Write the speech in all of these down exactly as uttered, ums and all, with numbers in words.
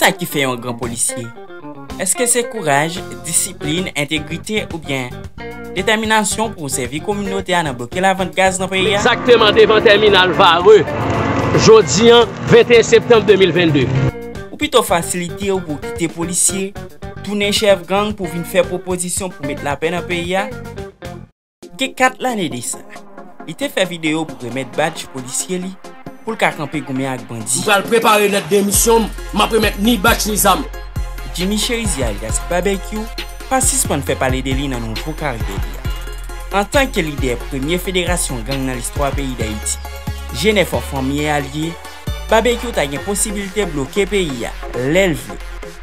Sa ki fè yon gran polisye? Èske se kouraj, disiplin, entegrite oubyen detèminasyon pou w sèvi kominote a nan bloke lavant gaz nan peyi a? Egzakteman devan tèminal Varreux, jodi a, venteyen septanm de mil vennde. Ou pito fasilite w pou w kite polisye, tounen chèf gang pou vin fè pwopozisyon pou met lapè nan peyi a? Gen kat lane de sa, li te fè videyo pou remèt badj polisye li pou l ka kanpe goumen ak bandi. M pral prepare lèt demisyon m, m ap remèt ni badj ni zam. Jimmy Chérizier alyas Babekyou pa sispann fè pale de li nan nouvo karyè li a. Antanke lidè premye federasyon gang nan listwa peyi Dayiti, G nèf an fanmi e alye, Babekyou ta gen posibilite bloke peyi a lè l vle,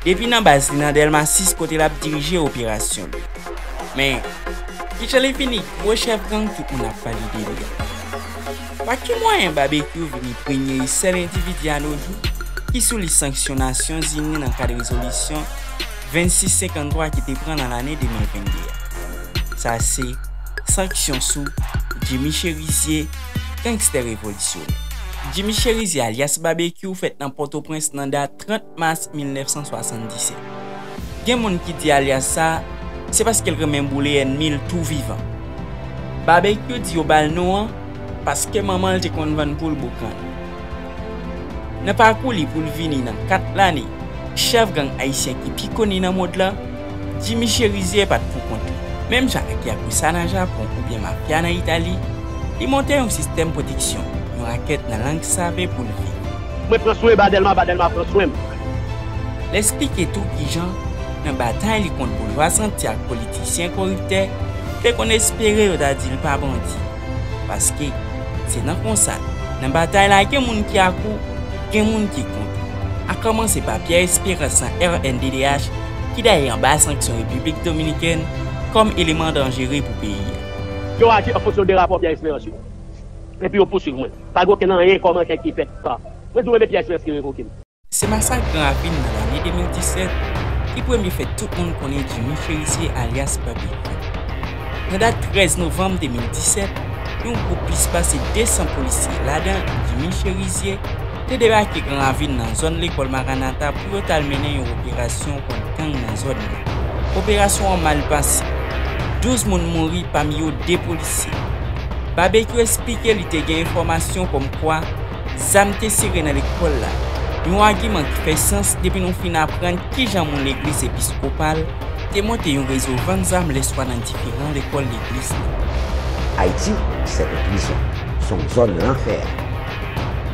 depi nan baz li nan Dèlma sis kote l ap dirije operasyon li. Men, kijan li vini gwo chèf gang tout moun ap pale de li a? Pa ki mwayen Babekyou vini premye e sèl endividi a no jou ki sou lis sanksyon Nasyonzini nan kad rezolisyon vennsis senkanntwa ki te pran nan lane de mil vennde a? Sa se sanksyon sou Jimmy Chérizier, gangstè revolisyonè. Jimmy Chérizier alyas Babekyou fèt nan Pòtoprens nan dat trant mas mil nèf san swasanndisèt. Gen moun ki di alyas sa, se paske l renmen boule ènmi l tou vivan. Babekyou di yo ba l non an paske manman l te konn vann poul boukan. Nan pakou li pou l vini nan kat lane, chèf gang ayisyen ki pi koni nan mond lan, Jimmy Chérizier pa t pou kont li. Menm jan ak yakuza nan Japon oubyen mafya nan Itali, li monte yon sistèm pwoteksyon, yon rakèt nan lang save pou l viv. Mwen pran swen Ba Dèlma, Ba Dèlma pran swen m. L esplike tou kijan, nan batay li kont boujwa santi ak politisyen koriptè, te konn espere yo ta di l pa bandi. Paske, se nan konsa, nan batay la gen moun ki ak ou, gen moun ki kont ou. A kòmanse pa Pierre Espérance nan R N D D H, ki dayè anba sanksyon Repiblik Dominikèn kòm eleman danjere pou peyi a. Yo aji an fonksyon de rapò Pierre Espérance yo. Epi yo pouswiv mwen. Pa gen okenn anyen kòmantè ki fèt. Mwen di w, men Pierre Espérance ki revoke m. Se masak Gran Ravin nan lane de mil disèt ki premye fè tout moun konnen Jimmy Chérizier alyas Babekyou. Nan dat trèz novanm de mil disèt, yon gwoup plis pase de san polisye, ladan Jimmy Chérizier, te debake Gran Ravin nan zòn lekòl Maranatha pou yo t al mennen yon operasyon kont gang nan zòn nan. Operasyon an mal pase. Douz moun mouri, pami yo de polisye. Babekyou esplike li te gen enfòmasyon kòmkwa zam te sere nan lekòl la. Yon agiman ki fè sans depi nou fin aprann kijan moun legliz episkopal te monte yon rezo vann zam lèswa nan diferan lekòl legliz la. Ayiti, se yon prizon, se yon zòn lanfè.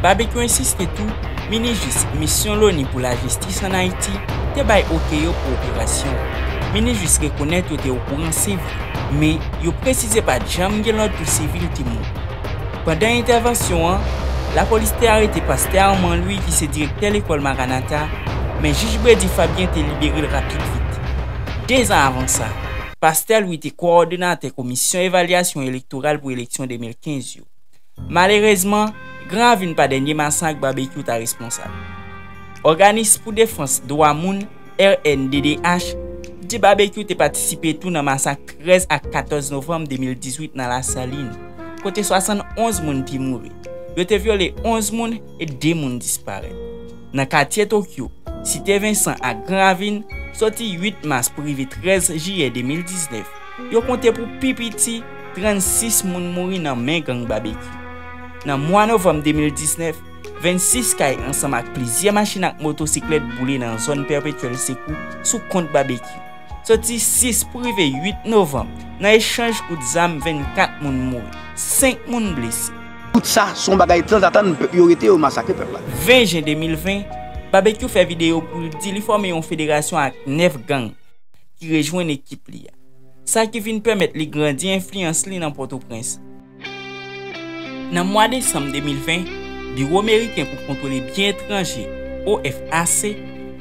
Babekyou ensiste tou, minis jis misyon Loni pou lajistis ann Ayiti te bay oke yo pou operasyon an. Minis jis rekonèt yo te okouran, se vre, men yo presize pa t janm gen lòd pou sivil te mouri. Pandan entèvansyon an, lapolis te arete pastè Armand Louis ki se direktè lekòl Maranatha, men jij Bredy Fabien te libere l rapid vit. Dezan avan sa, pastè Louis te kowòdonatè Komisyon Evalyasyon Elektoral pou eleksyon de mil kenz yo. Malerezman, Gran Ravin pa dènye masak Babekyou ta responsab. Òganis pou defans dwa moun, R N D D H, di Babekyou te patisipe tou nan masak trèz ak katòz novanm de mil dizuit nan Lasalin, kote swasannonz moun te mouri. Yo te vyole onz moun e de moun disparèt. Nan katye Tokyo, Site Vensan ak Gran Ravin, soti uit mas pou rive trèz jiyè de mil diznèf, yo konte pou pi piti trannsis moun mouri nan men gang Babekyou. Nan mwa novanm de mil diznèf, vennsis kay ansanm ak plizyè machin ak motosiklèt boule nan zòn Pèpetyèl Sekou sou kont Babekyou. Soti sis pou rive uit novanm, nan echanj kout zam, vennkat moun mouri, senk moun blese. Tout sa se yon bagay tan zatan pèp yo rete yo masakre pèp la. Ven jen de mil ven, Babekyou fè videyo pou l di li fòme yon federasyon ak nèf gang ki rejwenn ekip li a. Sa ki vin pèmèt li grandi enfliyans li nan Pòtoprens. Nan mwa desanm de mil ven, Biwo Meriken pou Kontwole Byen Etranje, O F A C,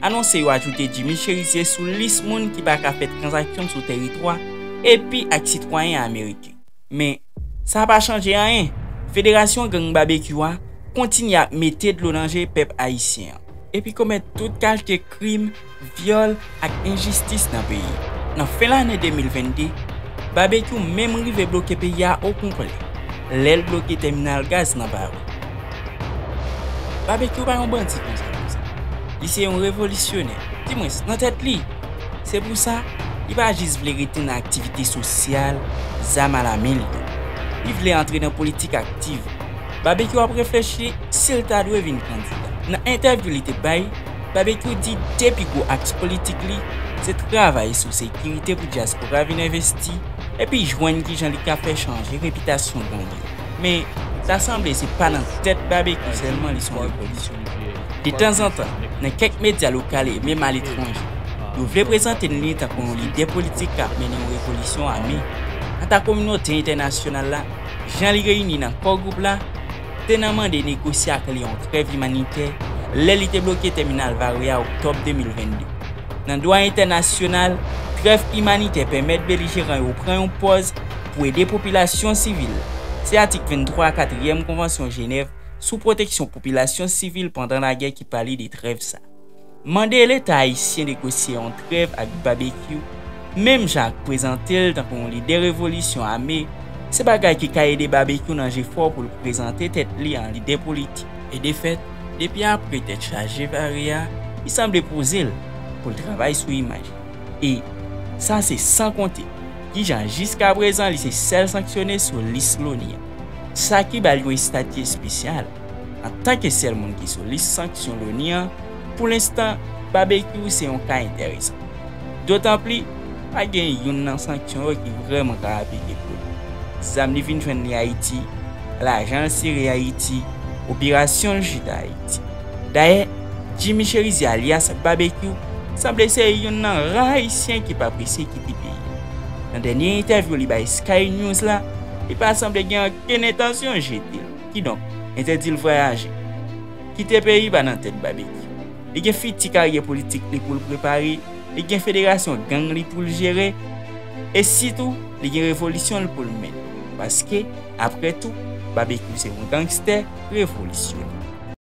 anonse yo ajoute Jimmy Chérizier sou lis moun ki pa ka fè tranzaksyon sou teritwa epi ak sitwayen ameriken. Men, sa pa chanje anyen. Federasyon gang Babekyou a kontinye ap mete dlo nan je pèp ayisyen an, epi komèt tout kalte krim, vyòl ak enjistis nan peyi. Nan fen lane de mil vennde, Babekyou menm rive bloke peyi a okonplè, lè l bloke tèminal gaz nan Varreux. Babekyou pa yon bandi konsa konsa. Li se yon revolisyonè, dimwens nan tèt li. Se pou sa, li pa jis vle rete nan aktivite sosyal, zam alamen li yo. Li vle antre nan politik aktiv. Babekyou ap reflechi si l ta dwe vin kandida. Nan entèvyou li te bay, Babekyou di de pi gwo aks politik li se travay sou sekirite pou dyaspora vin envesti epi jwenn kijan li ka fè chanje repitasyon gang yo. Men, sa sanble se pa nan tèt Babekyou sèlman li se yon revolisyon. Detanzantan, nan kèk medya lokal e menm aletranje, yo vle prezante li tankou yon lidè politik k ap mennen yon revolisyon ame. Kanta kominote entènasyonal la, jan li reyini nan Core Group la, te nan mande negosye ak li yon trèv imanitè lè li te bloke tèminal Vare a oktòb de mil vennde. Nan dwa entènasyonal, trèv imanitè pèmèt belijeran yo pran yon pòz pou ede popilasyon sivil. Se atik venntwa katriyèm Konvansyon Jenèv sou pwoteksyon popilasyon sivil pandan lagè ki pale de trèv sa. Mande Leta ayisyen negosye yon trèv ak Babekyou, menm jan ak prezante l tankou yon lidè revolisyon ame, se bagay ki ka ede Babekyou nan jefò pou l prezante tèt li an lidè politik. E defèt, depi apre tèt chaje Vare a, li sanble poze l pou l travay sou imaj li. E sa se san konte kijan jiskaprezan li se sèl sanksyone sou lis Loni an. Sa ki ba l yon estati espesyal. Antanke sèl moun ki sou lis sanksyon Loni an, pou lenstan, Babekyou se yon ka enteresan. Dotanpli, pa gen youn nan sanksyon yo ki vrèman ka aplike pou li. Zam li vin jwenn li Ayiti, lajan l sere Ayiti, operasyon l chita Ayiti. Dayè, Jimmy Cherizier alyas Babekyou sanble se youn nan ra Ayisyen ki pa prese kite peyi a. Nan dènye entèvyou li bay Sky News la, li pa sanble gen okenn entansyon jete l. Kidonk, entèdi l vwayaje. Kite peyi pa nan tèt Babekyou. Li gen fiti karyè politik li pou l prepare, li gen federasyon gang li pou l jere, e sitou, li gen revolisyon l pou l mennen. Paske, apre tou, Babekyou se yon gangstè revolisyonè.